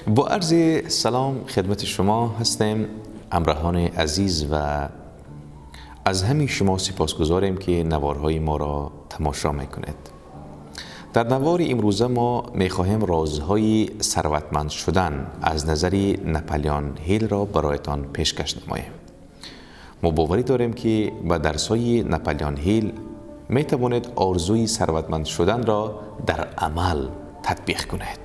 Бо арзи салом хидмати шумо ҳастем, ҳамроҳони азиз, ва аз ҳамаи шумо сипосгузорем, ки наворҳои моро тамошо мекунед. Дар навори имрӯза мо мехоҳем розҳои сарватманд шудан аз назари Наполеон Ҳиллро бароятон пешкаш намоем. Мо боварӣ дорем, ки ба дарсҳои Наполеон Ҳилл метавонед орзуи сарватманд шуданро дар амал татбиқ кунед.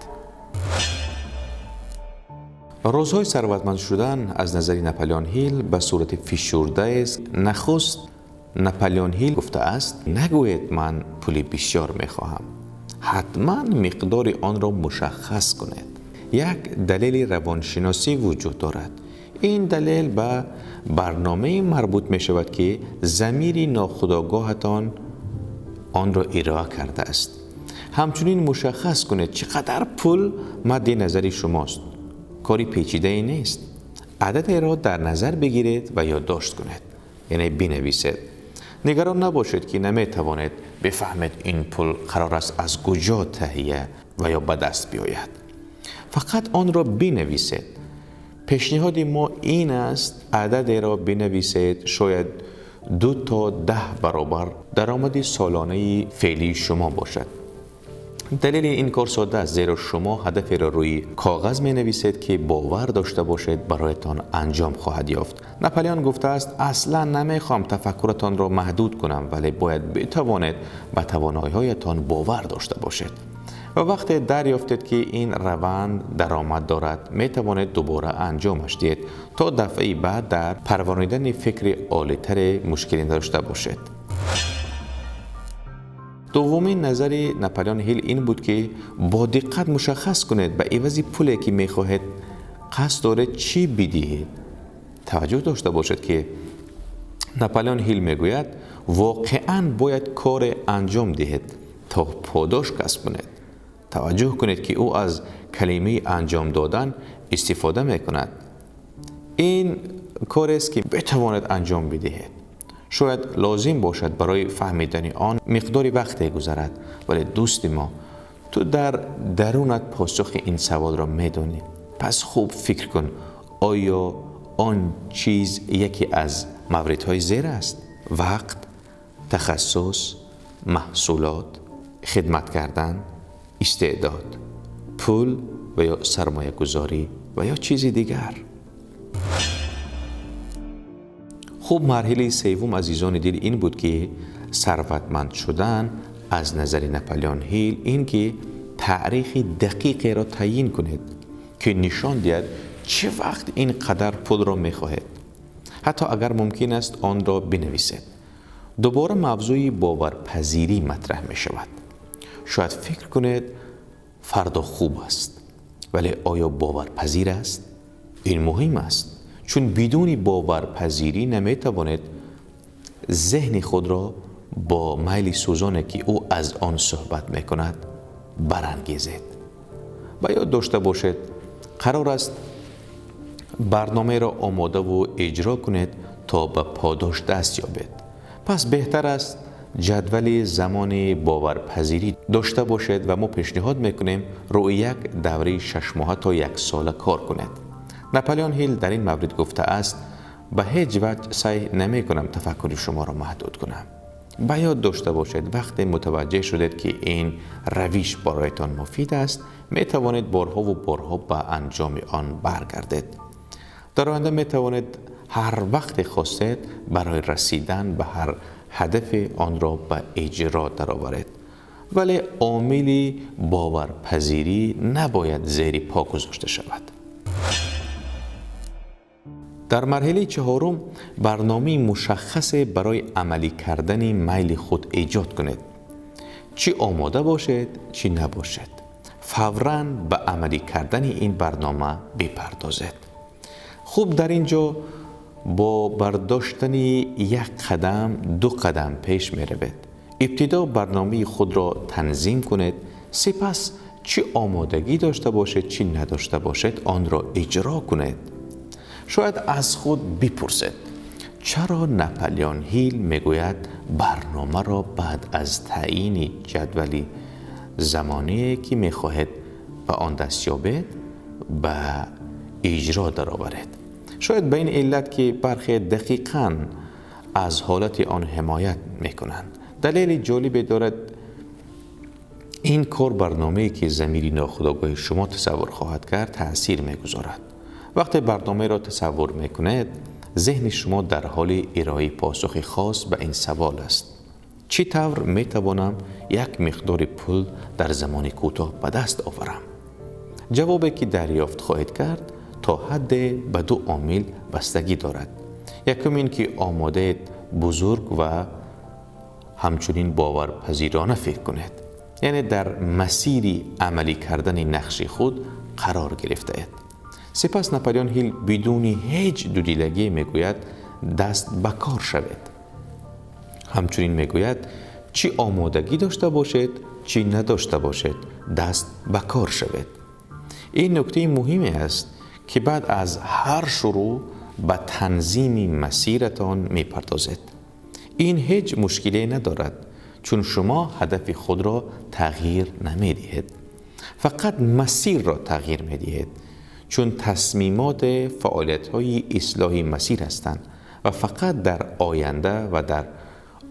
Розҳои сарватманд шудан аз назари Наполеон Ҳилл ба сурати фишурда аст. Нахуст Наполеон Ҳилл гуфтааст: нагӯед ман пули бисёр мехоҳам, ҳатман миқдори онро мушаххас кунед. Як далели равоншиносӣ вуҷуд дорад. Ин далел ба барномае марбут мешавад, ки замири нохудогоҳатон онро ироа кардааст. Ҳамчунин мушаххас кунед чӣ қадар пул мадди назари шумост. Кори печидае нест. Ададеро дар назар бигиред ва ёддошт кунед, яъне бинависед. Нигарон набошед, ки наметавонед бифаҳмед ин пул қарор аст аз куҷо таҳия ва ё ба даст биёяд. Фақат онро бинависед. Пешниҳоди мо ин аст: ададеро бинависед, шояд 2 то 10 баробар даромади солонаи феълии шумо бошад. Далели ин кор сода аст, зеро шумо ҳадаферо рӯи коғаз менависед, ки бовар дошта бошед бароятон анҷом хоҳад ёфт. Наполеон гуфтааст: аслан намехоҳам тафаккуратонро маҳдуд кунам, вале бояд битавонед ба тавоноиҳоятон бовар дошта бошед. Ва вақте дарёфтед, ки ин раванд даромад дорад, метавонед дубора анҷомаш диҳед то дафъаи баъд дар парвонидани фикри олитаре мушкилӣ надошта бошед. Дуввумин назари Наполеон Ҳилл ин буд, ки бо диққат мушаххас кунед ба ивази пуле, ки мехоҳед, қасд доред чӣ бидиҳед. Таваҷҷӯҳ дошта бошед, ки Наполеон Ҳилл мегӯяд: воқеан бояд коре анҷом диҳед то подош касб кунед. Таваҷҷӯҳ кунед, ки ӯ аз калимаи анҷом додан истифода мекунад. Ин корест, ки битавонед анҷом бидиҳед. Шояд лозим бошад барои фаҳмидани он миқдори вақте гузарад, вале дӯсти мо, ту дар дарунат посухи ин саволро медонӣ. Пас хуб фикр кун, оё он чиз яке аз мавридҳои зер аст? Вақт, тахассус, маҳсулот, хидмат кардан, истеъдод, пул ва ё сармоягузорӣ ва ё чизи дигар. Хуб, марҳилаи севум, азизони дил, ин буд, ки сарватманд шудан аз назари Наполеон Ҳилл ин ки таърихи дақиқеро таъйин кунед, ки нишон диҳад чӣ вақт ин қадар пулро мехоҳед. Ҳатто агар мумкин аст, онро бинависед. Дубора мавзӯи боварпазирӣ матраҳ мешавад. Шояд фикр кунед фардо хуб аст, вале оё боварпазир аст? Ин муҳим аст, чун бидуни боварпазирӣ наметавонед зеҳни худро бо майли сӯзоне, ки ӯ аз он суҳбат мекунад, барангезед. Ба ёд дошта бошед, қарор аст барномаеро омодаву иҷро кунед то ба подош даст ёбед. Пас беҳтар аст ҷадвали замони боварпазирӣ дошта бошед ва мо пешниҳод мекунем рӯи як давраи 6 моҳа то 1 сола кор кунед. Наполеон Ҳилл дар ин маврид гуфтааст: ба ҳеҷ ваҷҳ саъй намекунам тафаккури шуморо маҳдуд кунам. Ба ёд дошта бошед, вақте мутаваҷҷеҳ шудед, ки ин равиш бароятон муфид аст, метавонед борҳову борҳо ба анҷоми он баргардед. Дар оянда метавонед ҳар вақте хостед барои расидан ба ҳар ҳадафе онро ба иҷро дароваред. Вале омили боварпазирӣ набояд зери по гузошта шавад. Дар марҳилаи чаҳорум барномаи мушаххасе барои амалӣ кардани майли худ эҷод кунед. Чӣ омода бошед, чӣ набошед, фавран ба амалӣ кардани ин барнома бипардозед. Хуб, дар ин ҷо бо бардоштани як қадам 2 қадам пеш меравед. Ибтидо барномаи худро танзим кунед, сипас чӣ омодагӣ дошта бошед, чӣ надошта бошед, онро иҷро кунед. Шояд аз худ бипурсед, чаро Наполеон Ҳилл мегӯяд барномаро баъд аз таъйини ҷадвали زمانی که میخواهید به آن دست یابید به اجرا درآورید. شاید به این علت که برخی دقیقاً از حالت آن حمایت میکنند. دلیل جالبی دارد این کار برنامه‌ای که ضمیر ناخودآگاه شما تصور خواهد کرد تأثیر میگذارد. وقتی برنامه را تصور میکنید، ذهن شما در حال ارائه پاسخ خاص به این سوال است: چه طور میتوانم یک مقدار پول در زمان کوتاه به دست آورم؟ جوابی که دریافت خواهید کرد تا حد به دو عامل بستگی دارد. یکم این که آماده بزرگ و همچنین باورپذیرانه فکر کنید، یعنی در مسیر عملی کردن نقش خود قرار گرفته اید. سپس ناپلئون هیل بدون هیچ دودیلگی میگوید دست به کار شوید. همچنین میگوید چی آمادگی داشته باشید چی نداشته باشید دست به کار شوید. این نکته مهمی است که بعد از هر شروع به تنظیم مسیرتان میپردازید. این هیچ مشکلی ندارد چون شما هدف خود را تغییر نمیدهید، فقط مسیر را تغییر میدهید، چون تصمیمات فعالیت‌های اصلاحی مسیر هستند و فقط در آینده و در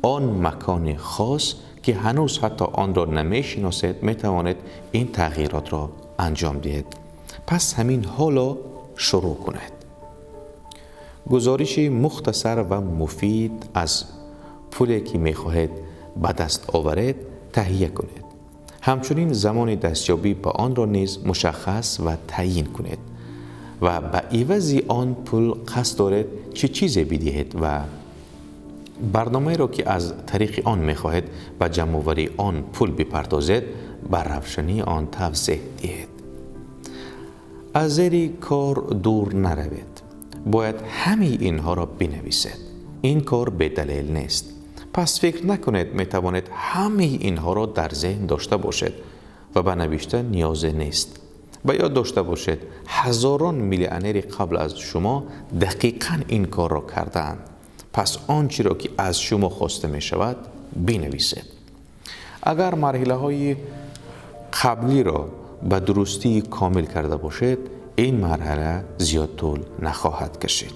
آن مکان خاص که هنوز حتی آن را نمیشناسید میتوانید این تغییرات را انجام دهید. پس همین حالا شروع کنید. گزارش مختصر و مفید از پولی که میخواهید به دست آورید تهیه کنید. همچنین زمان دستیابی به آن را نیز مشخص و تعیین کنید و به عوض آن پول قصد دارید چه چیزی بدهید و برنامه را که از طریق آن میخواهید به جمع‌آوری آن پول بپردازید بر روشنی آن توضیح دهید. از زیر کار دور نروید. باید همه اینها را بنویسید. این کار به دلیل نیست. پس فکر نکنید میتوانید همه اینها را در ذهن داشته باشید و به نوشتن نیاز نیست. به یاد داشته باشید هزاران میلیونر قبل از شما دقیقاً این کار را کردند. پس آنچه را که از شما خواسته می شود بنویسید. اگر مرحله های قبلی را به درستی کامل کرده باشید، این مرحله زیاد طول نخواهد کشید.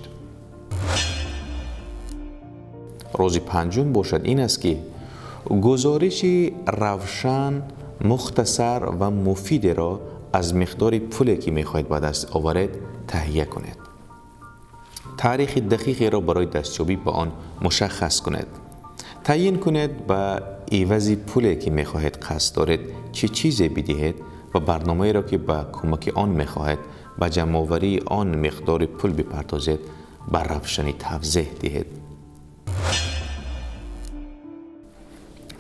روز پنجم باشد این است که گزارش روشن، مختصر و مفید را از مقدار پولی که میخواهید به دست آورید تهیه کنید. تاریخ دقیقی را برای دستیابی به آن مشخص کنید. تعیین کنید به عوض پولی که میخواهید قصد دارید چه چیزی بدهید و برنامه‌ای را که به کمک آن میخواهید به جمع‌آوری آن مقدار پول بپردازید بر روشنی توضیح دهید.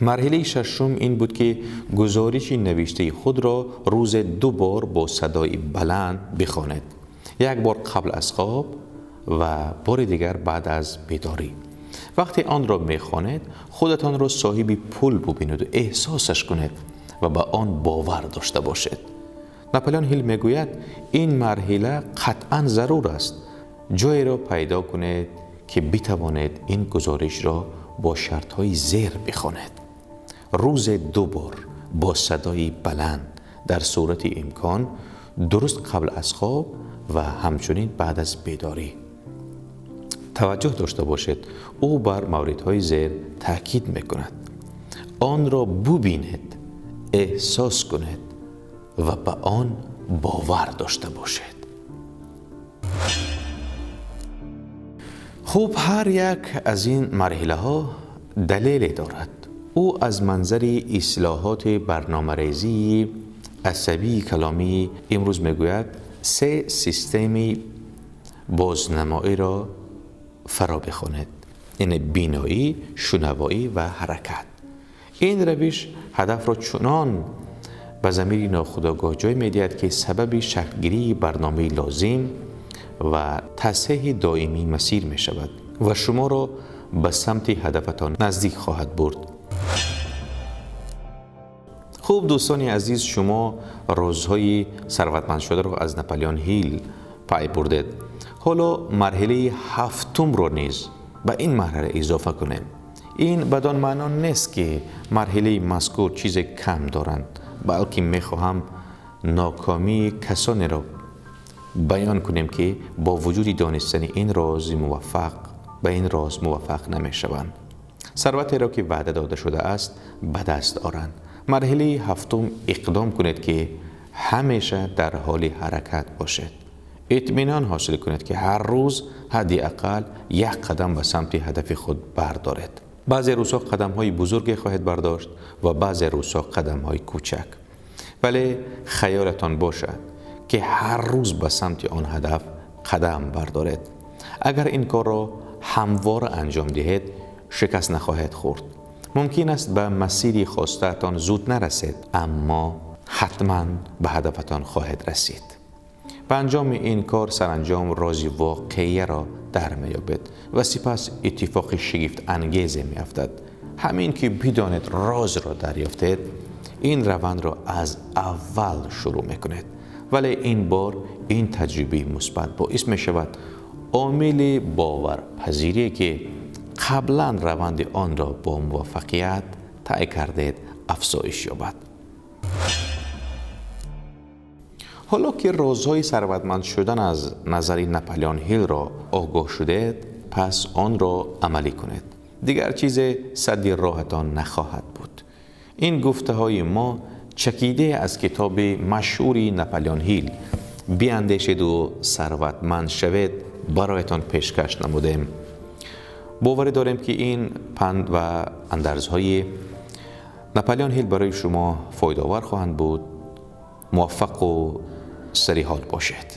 مرحله ششم این بود که گزارش نوشته خود را روز 2 بار با صدای بلند بخوانید. یک بار قبل از خواب و بار دیگر بعد از بیداری. وقتی آن را میخوانید خودتان را صاحب پول ببینید و احساسش کنید و به آن باور داشته باشید. ناپلئون هیل میگوید این مرحله قطعا ضرور است. جایی را پیدا کنید که بتوانید این گزارش را با شرط‌های زیر بخوانید. روز 2 بار با صدای بلند، در صورت امکان درست قبل از خواب و همچنین بعد از بیداری. توجه داشته باشید او بر موردهای زیر تاکید میکند. آن را ببینید، احساس کنید و به آن باور داشته باشید. خوب، هر یک از این مرحله ها دلیل دارد. او از منظر اصلاحات برنامه‌ریزی عصبی کلامی امروز میگوید 3 سیستم بازنمایی را فرا بخواند، یعنی بینایی، شنوایی و حرکت. این روش هدف را چنان به ضمیر ناخودآگاه جای می‌دهد که سبب شکل‌گیری برنامه لازم و تصحیح دائمی مسیر می شود و شما را به سمت هدفتان نزدیک خواهد برد. خوب دوستان عزیز، شما رازهای ثروتمند شده را از ناپلئون هیل پی بردید. حالا مرحله هفتم را نیز به این مرحله اضافه کنیم. این بدان معنا نیست که مرحله مذکور چیز کم دارند، балки мехоҳам нокомии касонеро баён кунем, ки бо вуҷуди донистани ин рози муваффақ ба ин роз муваффақ намешаванд, сарватеро ки ваъда дода шудааст ба даст оранд. Марҳилаи ҳафтум: иқдом кунед, ки ҳамеша дар ҳоли ҳаракат бошед. Итминон ҳосил кунед, ки ҳар рӯз ҳадди ақал як қадам ба самти ҳадафи худ бардоред. Баъзе рӯзҳо қадамҳои бузурге хоҳед бардошт ва баъзе рӯзҳо қадамҳои кӯчак, вале хаёлатон бошад, ки ҳар рӯз ба самти он ҳадаф қадам бардоред. Агар ин корро ҳамвора анҷом диҳед, шикаст нахоҳед хӯрд. Мумкин аст ба масири хостаатон зуд нарасед, аммо ҳатман ба ҳадафатон хоҳед расид. Ба анҷоми ин кор саранҷом рози воқеияро дар меёбед ва сипас иттифоқи шигифтангезе меафтад. Ҳамин ки бидонед розро дарёфтед, ин равандро аз аввал шурӯъ мекунед, вале ин бор ин таҷрибаи мусбат боис мешавад омили боварпазирие, ки қаблан раванди онро бо муваффақият тай кардед, афзоиш ёбад. Ҳоло ки розҳои сарватманд шудан аз назари Наполеон Ҳиллро огоҳ шудед, пас онро амалӣ кунед. Дигар чизе садди роҳатон нахоҳад буд. Ин гуфтаҳои мо чакиде аз китоби машҳури Наполеон Ҳилл «Биандешеду сарватманд шавед» бароятон пешкаш намудем. Боварӣ дорем, ки ин панд ва андарзҳои Наполеон Ҳилл барои шумо фоидаовар хоҳанд буд. Муваффақу сариҳол бошед.